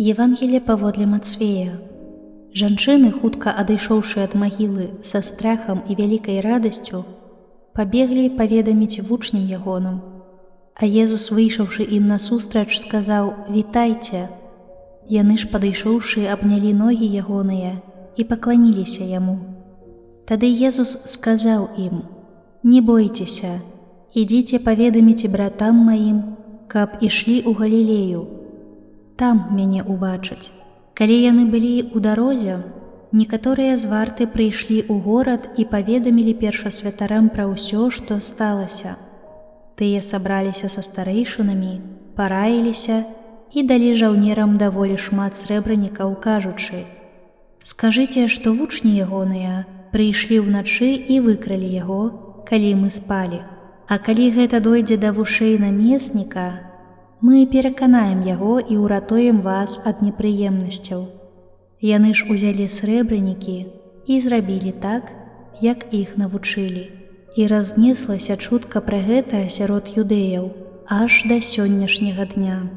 Евангелле паводле Мацвея. Жанчыны, хутка адышоўшы ад магілы са страхам і вялікай радасцю, пабеглі паведаміць вучням ягоным. А Езус, выйшаўшы ім насустрач, сказаў: « Вітайце! Яны ж, падышоўшы, абнялі ногі ягоныя і пакланіліся яму. Тады Езус сказаў ім: « Не бойцеся, ідзіце паведаміце братам маім, каб ішлі ў Галілею. Там мяне убачаць. Калі яны былі ў дарозе, некаторыя з варты прыйшлі ў горад і паведамілі першасвятарам пра ўсё, што сталася. Тыя сабраліся са старэйшынамі, параіліся і далі жаўнерам даволі шмат срэбранікаў, кажучы: « Скажыце, што вучні ягоныя прыйшлі ўначы і выкралі яго, калі мы спалі. А калі гэта дойдзе да вушэй намесніка, мы пераканаем яго і ўратуем вас ад непрыемнасцяў. Яны ж узялі срэбранікі і зрабілі так, як іх навучылі. І разнеслася чутка пра гэта сярод юдэяў аж да сённяшняга дня.